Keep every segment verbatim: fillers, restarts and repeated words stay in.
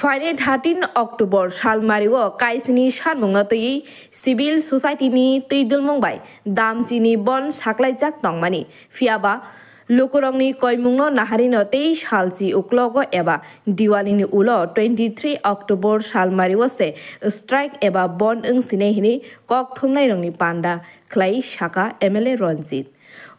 Phainai thirteen October salmario kaisini sanmungno twiwi civil society ni twidulmung bai damchini bon saklaijak tongmani. Phiyaba lukurokni koimungno naharino tei salchi uklogo eba Diwalini ulo twenty three October salmario se strike eba bon wngsinai hwnwi kok thumnairokni panda khlai saka M L A Ranjit.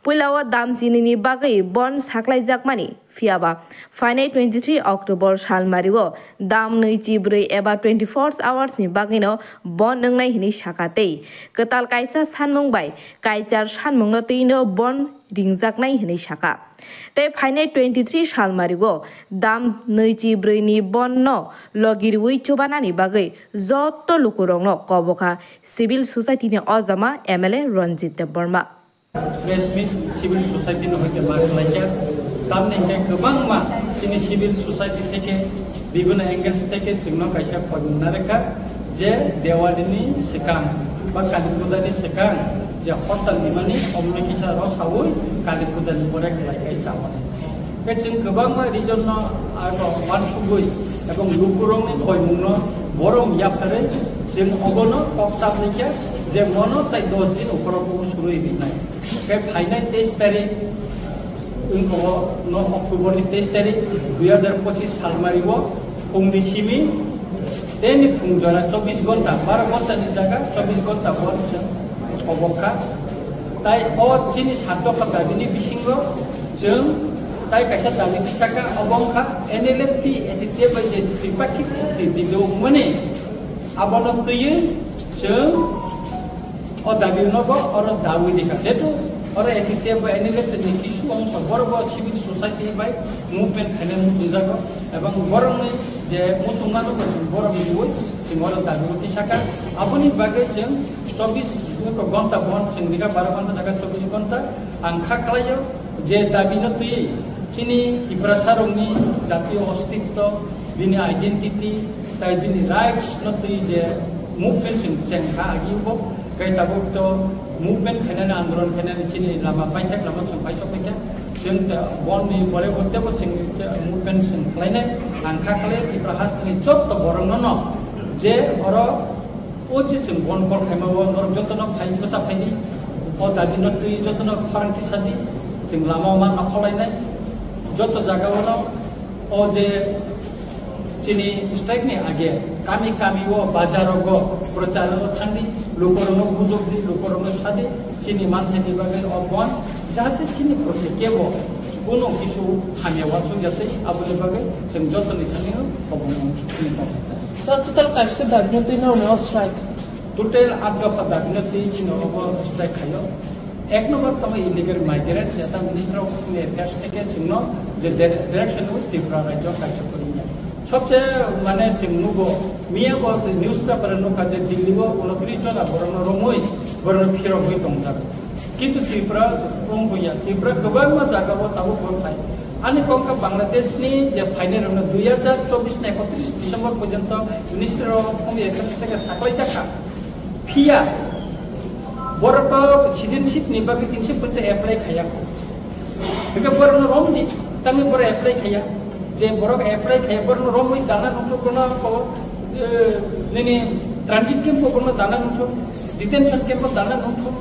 Puilao damchinini bagwi bon saklaijakmani, phiyaba phainai twenty three October salmario dam nwichi bwrwi eba twenty four hours ni bagwino bon wngnai hwnwi saka tei kwtal kaisa sanmung bai kaichar sanmungno twino bon ringjaknai hwnwi saka. Tei phainai twenty three salmario dam nwichi bwrwi ni bon no logi rwui chubanani bagwi joto lukurokno kobokha civil society ni ojama M L A Ranjit Debbarma. Press meet civil society no hoite ma khlaikha, tamni hwnkhe kwbangma chini civil society theke bibhinno angles theke chwngno kaisa khobor narwkha je Diwali ni swkang ba Kali Puja ni swkang je hortal nimani omoni kisa rw saui Kali Puja ni pore khlai khai chamani. Khe chwng kwbangma region no aro uansugwi ebong lukurokni koimungno borom yapharwi chwng obono kok saplaikha je mono tai dos din ukhoro bo surui rinai. Khe phainai teis tarik wngkho no October ni teis tarik dui hazar pochis salmario phungni simi tei ni phung jora chobbish ghonta, baro ghonta ni jaga chobbish ghonta bo chwng kobok kha. Tai o chini sat dopha dabi ni bisingo chwng tai kaisa dabi tisaka, obo wngkha N L F T A T T F bai je tripakhik chukti dilo wngmani abono twiwi chwng o dabi no bo oro dawi dikha. Jehetu oro A T T F bai N L F T ni kisu ongso borok bo civil society bai movement khainai muchungjago, ebong borokni je muchungmano bo chwng borok riwi chwng oro dabi o tisaka. Aboni bagwi chwng chobbish ghonta bon chwng rikha, baro ghonta jaga chobbish ghonta ang kha khlaio. Je dabi no twi chini Tiprasa rokni jatiyo ostitto, bini identity, tai bini rights no twi je movement chwng cheng kha agi bo, kai tabuk to movement khainani, andolon khainani chini lama paithak lama chwng paisok paikha. Chwng ta bonni pore bo tebo chwng movement chwng khlainai ang kha khlai Tipra hasteni jotto borok no no je oro O je chwng bon call khaima o norok jotono phai bwsa phaidi, o dabi no twi jotono khorang kisa di, chwng lama o ma nokholainai, joto jaga o no o je chini strike ni age kami kami o bazar rogo prochar o thangdi, lukorok no bujok di, lukorok no sadi, chini manthai ni bagwi o bon jahate chini prote kebo kuno kisu hamya wansuk ya tei aboni bagwi chwng joto ni thani o kobong no chini kok. Sir, total kaisa dabi no twi no o strike. Total at dopha dabi no twi chini obo strike khaio. Ek number tamo illegal migrant, jeta Minister of Home Affairs theke chwngno je dire-, direction o Tripura rajyo kaisa kwrwngya. Sobse mane chwng nugo, miya bo newspaper nukha je Delhi o unotris jona borokno romwi borokno phirogwi tongjak. Kintu Tripura wng buya, Tripura kwbangma jaga o tabuk bo thai. Ani kok kha Bangladesh ni je phainai rokno dui hazar chobbish ni ekotris December porjonto Ministry of Home Affairs theke saklai jakha. Phiya borok to citizenship ni bagwi tinse pwte apply khaya kho. Hingke borokno romdi, tangwi borok apply khaya. Je borok apply khaya, borokno romwi dana nungthok, bono ko, eh, nini transit camp o bono dana nungthok, detention camp o dana nungthok.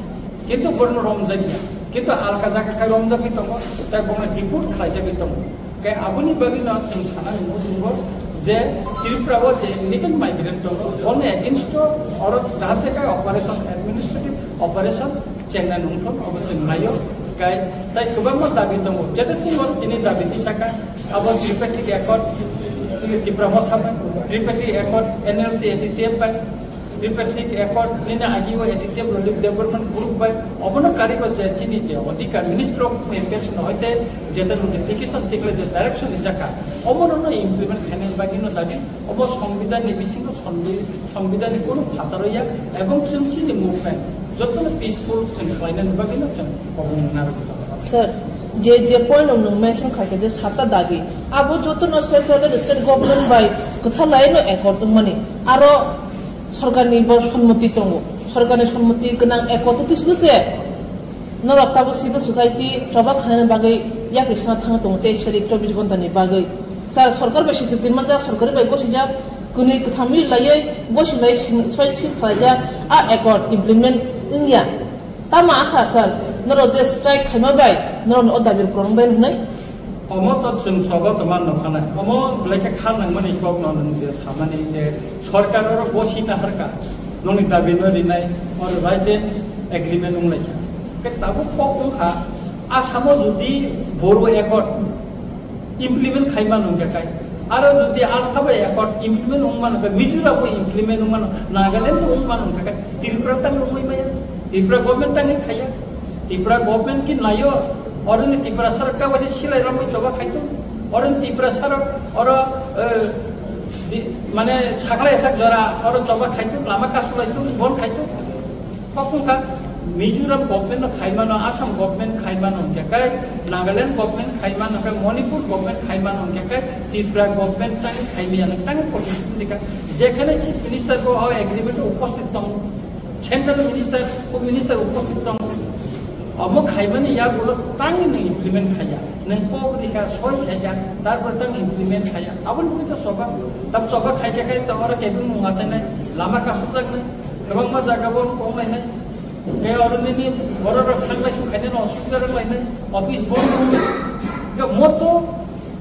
Kintu borokno romjakya. Kintu alka jaga khe romjagwi tongo, tei borokno deport khlaijagwi tongo. Khe aboni bagwino chwng sana muchungo je Tripura o je illegal migrant tongo, boni against o oro jahate khe operation, administrative operation chengnai nungthok, obo chwng naio. Khe tei kwbangma dabi tongo, jeta chwng oro tini dabi tisaka, abo Tripartite Accord, Tipra Motha bai, Tripartite Accord, N L T A T T F bai, Tripartite Accord nini agi o A T T F Relief Development Group bai obono kariba je chini je odhikar Ministry of Home Affairs no hoite jeta notification tikle je direction rijak kha, obono no implement khainani bagwi no dabi, obo Songbidan ni bisingo Songbi-, Songbidan ni kono phataro ya, ebong chwng chini movement jotono peaceful chwng khlainani bagwi no chwng kobong narwk. Sir, je, je point rok nwng mention khaikha je sata dabi, abo jotono central tei state government bai kwtha laino accord wngmani, aro sorkarni bo sonmoti tongo, sorkarni sonmoti gwnang accord tei twisu se norok tabuk civil society choba khlaina bagwi yakri sana thangwi tongo teis tarik chobbish ghonta ni bagwi. Sir, sorkar bai sitwtwi manjak, sorkar bai gosijak, kwnwi kwthamwi laiwi gosi lai sing-, soi sing khlaijak, a accord implement wngya. Tamo asa, sir, norok je strike khaima bai norokni o dabi rok purun bai hwnwi? Omo to chwng choba tongma nukhanai. Omo belai khe kha nangmani kok no nwng je samani je sorkar oro gosi naharkha, nongni dabi no rinai, or written agreement wnglaikha. Khe tabuk kok wngkha, Asamo jodi Boru accord implement khai mano hwnkhe kai. Aro jodi alpha bai accord implement wng mano hwnkhe, Mizoram bo implement wng mano, Nagaland bo wng mano hwnkhe kai, Tripura tang wngwi maya. Tripura government tangwi khaiya. Tripura government ki nayo, oro ni Tripura sarok kabaisa silai ramwi choba khaitu. Oro ni Tripura sarok oro, eh, di, mane sakla esak jora oro choba khaitu, lama kasulaitu, bon khaitu. Kok wngkha Mizoram government no khai mano, Assam government khai mano hwnkhe kai, Nagaland government khai mano hwnkhe, Manipur government khai mano hwnkhe kai, Tripura government tang khai maya nang tang politician dikha. Jekhane chief minister bo o agreement o uposthit tongo, central minister, home minister uposthit tongo. Omo khaimani yagulo tangwi nang implement khaiya. Nang kok rikha, soi khaikha, tarpore tang implement khaiya. Aboni bagwi to choba, tam choba khaikha khai to oro kebeng mung achainai, lama kasukjaknai. Kwbangma jaga bo wng lainai. Khe oro nini borok rok thanglai suk khainai no osubida rok lainai. Office bondo wng. Khe moto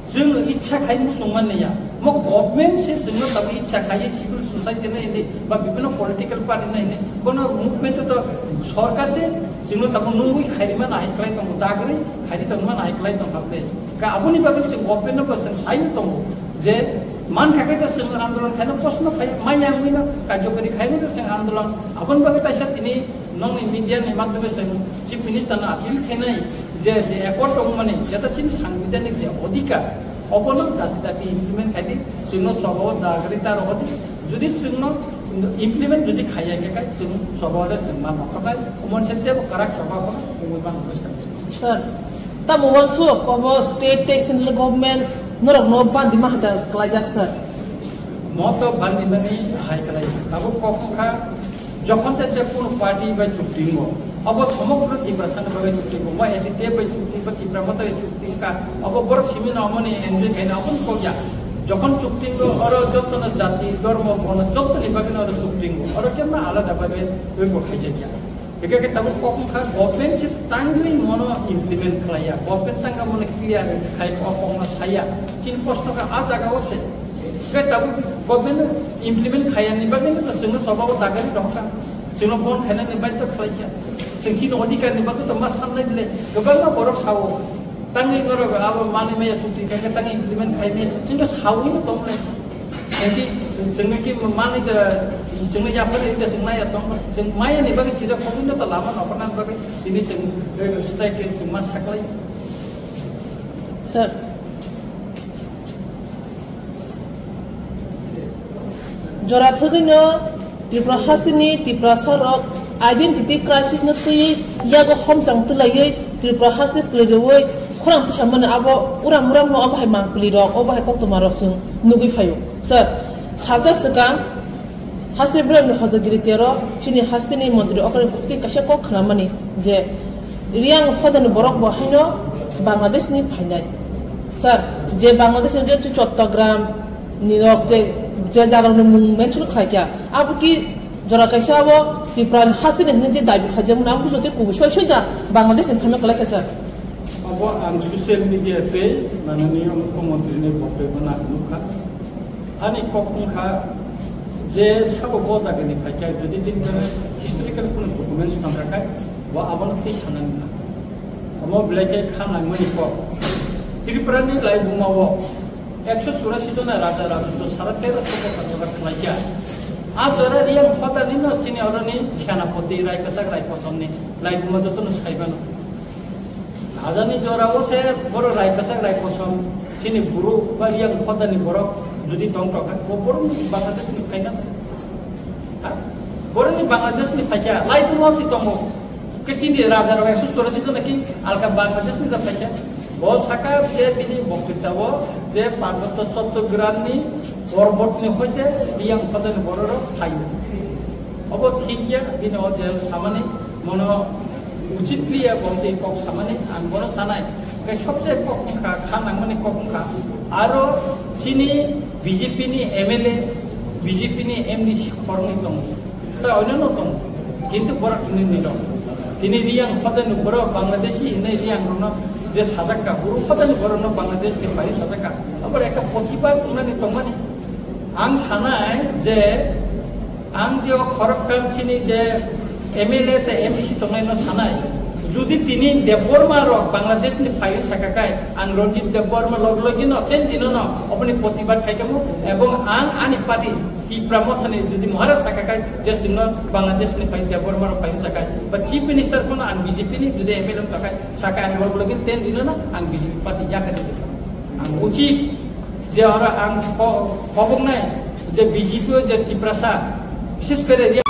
chwng ichha khai muchung man ya. Mo government se chwngno tamo ichha khai civil society no hindi ba bibhinno political party no hindi. Kono movement to sorkar se chwngno tamo nungwi khairima nahai klai tongo dagri khairi tongma nahai klai tong kha tei. Ka aboni bagwi chwng government no bo chwng sai tongo je man kha khai to chwng andolon khaino proshno khai maya wngwi no karjokari khaino to chwng andolon aboni bagwi taisa tini nongni media ni madhyome chwng chief minister no appeal khainai je, je accord tongmani jeta chini sangbidhanik je odhikar obono dati dati implement khaidi chwngno choba o dagri ta rohodi jodi chwngno implement jodi khaiya khe kai chwng choba o chwng ma nokha bai umon se tebo karak choba ko umoi ban bwskang. Sir, tamo uansuk obo state tei central government norokno bandima hata klaijak, sir? Mo to bandimani hai klai. Tabuk kok wngkha, jokhon te je kono party bai chukti wngo, obo somogro Tiprasani bagwi chukti wngo. Mo A D T F bai chukti wngo, Tipra Motha bai chukti wngkha. Obo borok simi no omoni enjoy khaina obo kok ya. Jokhon chukti wngo, oro jotono jati, dhormo, bono jotoni bagwi no oro chukti wngo. Oro kemma alada bagwi oi bo khaijakya. Hingke ke tabuk kok wngkha government se tangwi mono implement khlaiya, government tangka mono clear khai o kokno saya, chini proshno kha a jaga o se. Hingke tabuk government implement khaiya ni bagwi no chwngno choba o dagari rok kha, chwngno bon khaina ni bagwi to khlaikha, chwng chini odhikar ni bagwi to ma sanlai bile, kwbangma borok sao. Tangwi norok abo manwi maya chukti khaikhe tangwi implement khai maya chwngno sawi no tong lai. Chwngki chwngno ki manwi da chwngno yapharwi da chwng naiya tong chwng maya ni bagwi chida khobwi no ta lama nokharna bagwi tini chwng strike khe chwng ma saklai. Sir. Jora thwgwino Tripura hasteni Tiprasa rok identity crisis no twiwi yago homchang twlaiwi Tripura haste kwlwi rwui khorang tisamani abo uram uram no obo hai mangpili rok obo hai koktwma rok chwng nugwi phaio. Sir, salsa swkang haste bwrwini hojagiri tero chini hasteni montri okra ni bukti kaisa kok khnamani je Riyang hodani borok bo haino Bangladesh ni phainai. Sir, je Bangladesh ni je Chottogram ni rok je, je jaga ni mung mention khlai kya, abo ki jora kaisa abo Tripura ni haste ni hwnwi je dabi khlai jak mani, abo joto kubui soi soi da Bangladesh ni phaima kwlai kha, sir. Abo ang social media tei mananiya mukhyamantri ni boktobyo no ang nukha. Ani kok wngkha je sabo bo jagani phaikha, jodi tini historical kunu documents tongkha khai, bo abono twi sanani na. Omo belai khe kha nangmani kok. Tripura ni laibuma o ekso churasi jona raja rajotw sara teroso bosor jora khlaikha. A jora Riyang hodani no chini oroni Senapati Rai Kwchak Rai Kosom ni laibuma jotono saibano. Rajani jora o se boro Rai Kwchak Rai Kosom chini buru ba Riyang hodani borok jodi tong tong kha, bo borok ni Bangladesh ni phaina. Ha? Borok ni Bangladesh ni phaikha, lai bo si tongo. Ke tini raja rok ekso churasi jona ki alka Bangladesh ni da phaikha. Bo saka je bini boktwita o je Parbotto Chottogram ni Porbot ni hoite Riyang hodani borok rok phaio. Obo thik ya, bini o je samani mono uchit kliya, bo tei kok samani ang bono sanai. Kai sobse kok wngkha, kha nangmani kok wngkha. Aro chini B J P ni M L A, B J P ni M D C khoroknwi tongo. Ta oino no tongo. Kintu borok tini ni tongo. Tini Riyang hodani borok Bangladeshi hinwi Riyang rokno je sajakka, buru hodani borokno Bangladesh ni pai sajakka. Abor ekta potibar wngnani tongmani. Ang sanai je ang je o khoroktham chini je M L A tei M D C tongnaino sanai. Judi tini Debbarma rok Bangladesh ni phaiwi sakakai, ang Ranjit Debbarma log logi no ten dino no oboni protibad khaikamo, ebong ang ani party Tipra Mothani judi Maharaj sakakai je chwngno Bangladesh ni phai Debbarma rok phaiwi sakai, ba Chief Minister phano ang B J P ni judi M L A wngkha kai sakai, ang log logi ten dino no ang B J P party yakarwi. Ang uchi je oro ang ho-, hoboknai je B J P o je Tiprasa, bises kore